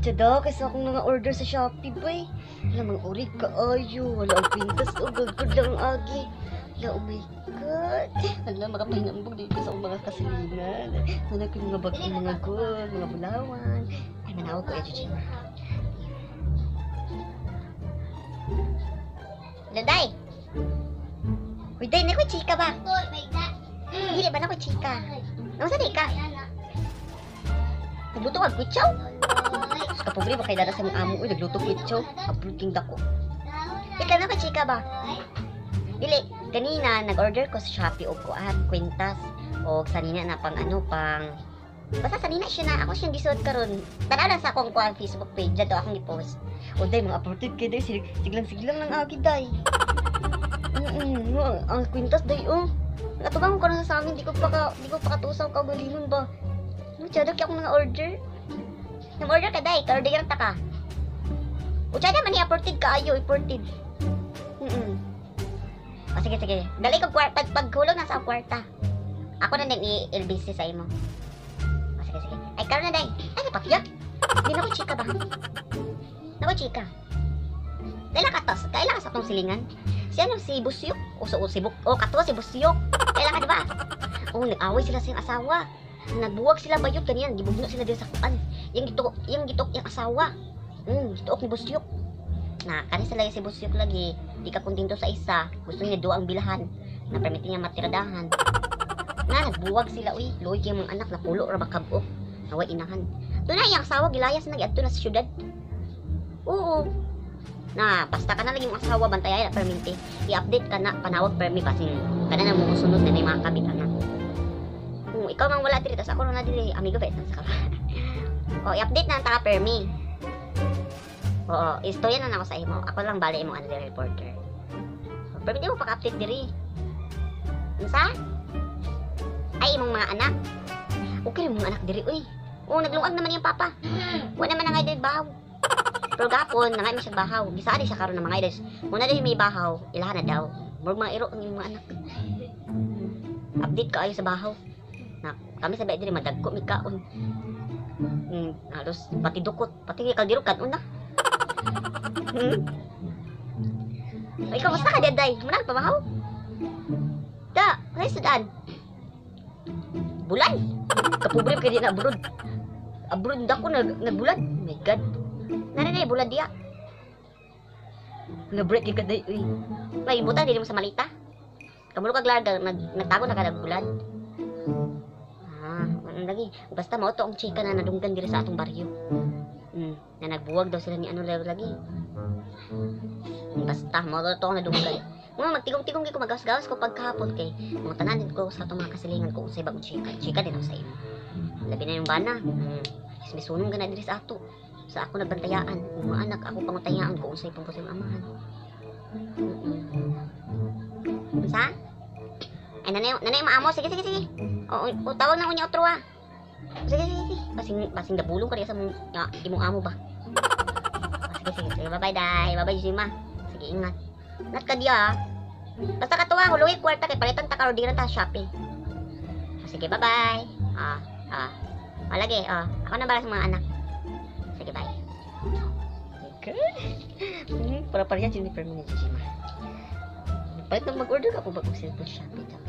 Tsada, kasi akong mga order sa Shopee, bay. Wala, mga urig kaayo. Wala ang pintas. Oh, good, good lang ang agi. Wala, oh my God. Wala, makapahinambog dito sa akong mga kasilingan. Wala ko yung mga bagong mga gold, mga bulawan. Ay, manawag ko, eh, Jima. Laday! Uy, day, nakoy chika ba? Dili ba nakoy chika? Naunsa di ka? Nagluto ka kwitsaw? Kapobre ba kay dada sa mga amo, uy, nagluto kwitsaw. Abroad king dako. Ikaw na chika ba? Dili, kanina nag-order ko sa Shopee og kuan, kwintas og sanina na pang ano pang basta sanina siya na ako siyang gisuot karon. Tanaw lang sa akong kuan Facebook page dato akong gi-post. O day mga aborted kay day siglang-siglang lang agi day. No, ang kwintas day oh. Natubang ko karon sa amin, di ko pa katusaw ka galingon ba. No, tsada kay akong mga order. Nag-order ka day, ka-order ta ka. O tsada man ni aborted kaayo, aborted. O sige, sige. Dali ko kwarta, pag pag na sa kwarta. Ako na din i-LBC sa imo. O sige, sige. Ay, karon na day. Ay, napakya. Di na ko chika ba? Nako chika. Kaila ka tos? Kaila ka sa atong silingan? Si ano, si Busyok? O sa o, si Buk, o kato si Busyok. Kaila ka, di ba? O, nag-away sila sa iyang asawa. Nagbuwag sila bayot kanyan, gibugno sila din sa kuan. Yang gitok yung asawa. Gituok ni Busyok. Na kani sila si Busyok lagi, di ka kontento sa isa, gusto niya duwa ang bilhan. Na permiti niya matiradahan. Na nagbuwag sila uy, luoy kay mga anak napulo ra ba kab-o. Naway inahan. Doon na iyang asawa gilayas na giadto na sa syudad. Oo. Na basta ka na lang yung asawa bantay na perminti. I-update ka na panawag permi basin kana na mo sunod na may mga kabit ana. Kung ikaw mang wala diri tas ako na diri amigo ba sa ka. O i-update na ang taka permi. Oo, istorya na nako sa imo. Ako lang bali imong ano diri, reporter. Pero hindi mo paka-update diri. Unsa? Ay, imong mga anak. Okay rin mga anak diri, uy. Oo, naglungag naman yung papa. Wala naman na nga diri bahaw. Pero gapon, nangay man siya bahaw. Gisaali siya karon ng mga idols. Muna dahil may bahaw, ilahan na daw. Murag mga iro ang imong mga anak. Update kaayo sa bahaw. Na, kami sa diri madagko mi kaon. Halos pati dukot, pati kaldero kaon na. Ay, kamusta ka, Deday? Muna, pamahaw? Da, kaya sudan. Bulan. Kapobre kay di na abroad. Abroad dako nagbulan. Oh my God. Nari na bulan diya. Na-break ka day uy. May buta dili mo sa malita. Kamulo kag larga nagtago na ka nagbulan. Ah, ano lagi? Basta mao to ang chika na nadunggan diri sa atong baryo. Na nagbuwag daw sila ni ano lagi. Basta mao to ang nadunggan. Mga magtigong-tigong ko magawas-gawas ko pagkahapon kay mga tanan ko sa atong mga kasilingan ko unsay bagong chika. Chika din ako sa imo. Labi na yung bana. Misunong gana diri sa ato. Sa ako nagbantayaan, ang mga anak ako pangutayaan ko unsay pang sa amahan. Unsa? Ay nanay nanay maamo, sige sige sige. O, o tawag na unya otro ah. Sige sige sige. Basing basing dabulong ka sa mong imong amo ba. O, sige sige sige. Bye bye dai. Bye bye Jima. Sige ingat. Ingat ka diya ah. Basta katuwa, hulugi kwarta kay palitan ta karon dira ta Shopee. O, sige, bye bye. Ah, ah. O, lagi, oh. Ako na para sa mga anak. Sige, bye. Okay. Para pareha Jennifer mo ni Jima. Palit na mag-order ka po ba kung cellphone Shopee daw.